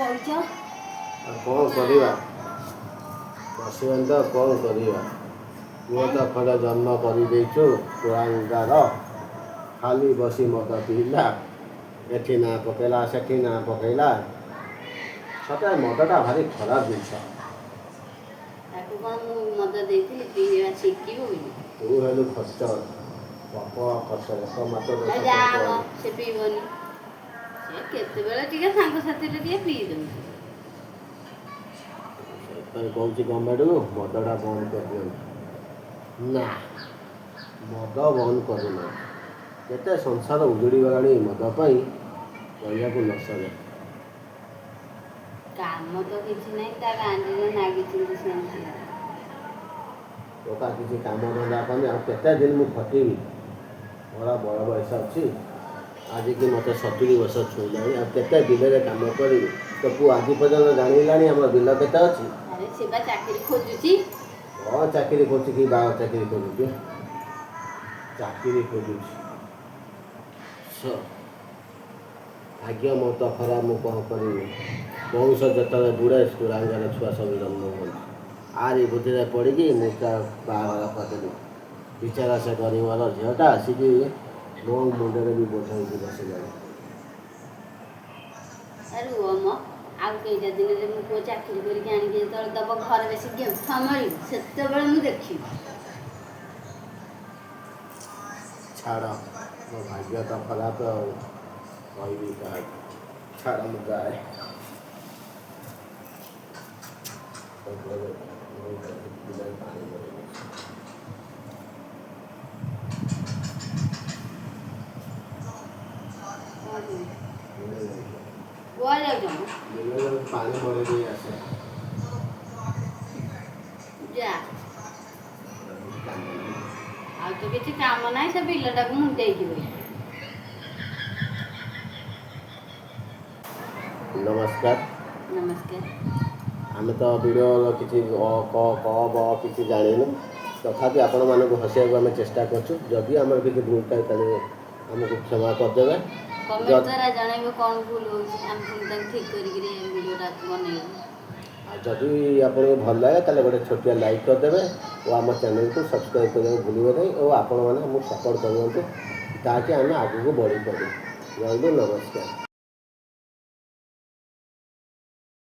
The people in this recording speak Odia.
ବଇଛ? ଆଉ କ'ଣ କରିବା, ବସିବାନି ତ କ'ଣ କରିବା? ପୁଅ ତ ଖଣ୍ଡେ ଜନ୍ମ କରିଦେଇଛୁ, କୁଳାଙ୍ଗାର, ଖାଲି ବସି ମଦ ପିଇଲା, ଏଠି ନାଁ ପକେଇଲା, ସେଠି ନାଁ ପକେଇଲା। ସତରେ ମଦଟା ଭାରି ଖରାପ ଜିନିଷ। ତାକୁ କ'ଣ ମୁଁ ମଦ ଦେଇଥିଲି ପିଇବା ଶିଖିବ ବୋଲି? ତୁ ହେଲୁ ଖର୍ଚ୍ଚ, ପାପ ଖର୍ଚ୍ଚ ଏକମାତ୍ର ଦୋଷ ଆଉ ଯା ତୋର। ମ, ସେ ପିଇବନି। ସେ କେତେବେଳେ ଟିକେ ସାଙ୍ଗସାଥିରେ ଟିକେ ପିଇ ଦଉଛି। ସେଥିପାଇଁ କହୁଛି ଗଭର୍ଣ୍ଣମେଣ୍ଟକୁ, ମଦଟା ବନ୍ଦ କରିଦିଅନ୍ତୁ। ନା, ମଦ ବନ୍ଦ କରୁନାହାନ୍ତି। କେତେ ସଂସାର ଉଜୁଡ଼ି ଗଲାଣି ମଦ ପାଇଁ, କହିବାକୁ ନ ସରେ। କାମ ତ କିଛି ନାହିଁ, ତା ଗାଣ୍ଡିରେ ନାଗିଛନ୍ତି ସେମିତି। ଟୋକା କିଛି କାମ ଧନ୍ଦା କରନି। ଆଉ କେତେ ଦିନ ମୁଁ ଖଟିବି? ମୋର ବଳ ବୟସ ଅଛି, ଆଜିକି ମୋତେ 70 ବର୍ଷ ଛୁଇଁଲାଣି। ଆଉ କେତେ ବିଲରେ କାମ କରିବି? ତୋ ପୁଅ ଆଜି ପର୍ଯ୍ୟନ୍ତ ଜାଣିଲାଣି ଆମର ବିଲ କେତେ ଅଛି? ଆରେ, ସେ ବା ଚାକିରି ଖୋଜୁଛି। କ'ଣ ଚାକିରି କରୁଛି କି ବାଳ ଚାକିରି ଖୋଜୁଛି? ଚାକିରି ଖୋଜୁଛି। ଭାଗ୍ୟ ମୋର ତ ଖରାପ, ମୁଁ କ'ଣ କରିବି? ବଂଶ ଯେତେବେଳେ ବୁଡ଼େ, କୁଳାଙ୍ଗାର ଛୁଆ ସବୁ ଜନ୍ମ ହୁଅନ୍ତି। ଆରି ବୁଦ୍ଧିରେ ପଡ଼ିକି ମୁଁ ତା ବାହାଘର କରିଦେଲି। ବିଚାରା ସେ ଗରିବର ଝିଅଟା ଆସିକି ମୋ ମୁଣ୍ଡରେ ବି ବୋଝ ହେଇକି ବସିଲାଣି। ଆରେ ରୁହ ମ, ଆଉ କେଇଟା ଦିନରେ ମୋ ପୁଅ ଚାକିରି କରିକି ଆଣିକି ଯେତେବେଳେ ଦବ, ଘରେ ବେଶୀ ଗେମ୍ଫା ମାରିବ, ସେତେବେଳେ ମୁଁ ଦେଖିବି। ଛାଡ଼, ମୋ ଭାଗ୍ୟ ତ ଖରାପ, ଆଉ କହିବି କାହାକୁ? ଛାଡ଼, ମୁଁ ଯାଏ। ପାଣି ମରେଇବି। କ'ଣ କୁଆଡ଼େ ଯାଉଛ ମ? ବିଲରେ ପାଣି ମରେଇ ଦେଇ ଆସେ। ଯା। କାମ ନାହିଁ। ଆଉ ତ କିଛି କାମ ନାହିଁ, ସେ ବିଲଟାକୁ ମୁଣ୍ଡେଇକି ବଇଛି। ନମସ୍କାର। ନମସ୍କାର। ଆମେ ତ ଭିଡ଼ିଓର କିଛି ଅ, କ, କ, ବ କିଛି ଜାଣିନୁ। ତଥାପି ଆପଣମାନଙ୍କୁ ହସିବାକୁ ଆମେ ଚେଷ୍ଟା କରୁଛୁ। ଯଦି ଆମର କିଛି ଭୁଲ ଥାଏ, ତାହେଲେ ଆମକୁ କ୍ଷମା କରିଦେବେ। କମେଣ୍ଟ ଦ୍ୱାରା ଜଣାଇବ କ'ଣ ଭୁଲ ହେଉଛି, ଆମେ ପୁଣି ତାକୁ ଠିକ୍ କରିକିରି ଭିଡ଼ିଓଟା ବନେଇବୁ। ଆଉ ଯଦି ଆପଣଙ୍କୁ ଭଲ ଲାଗେ, ତାହେଲେ ଗୋଟେ ଛୋଟିଆ ଲାଇକ୍ କରିଦେବେ ଓ ଆମ ଚ୍ୟାନେଲକୁ ସବସ୍କ୍ରାଇବ୍ କରିବାକୁ ଭୁଲିବେ ନାହିଁ ଓ ଆପଣମାନେ ଆମକୁ ସପୋର୍ଟ କରନ୍ତୁ, ତାହାକି ଆମେ ଆଗକୁ ବଢ଼ିପାରିବୁ। ରହିଲୁ, ନମସ୍କାର।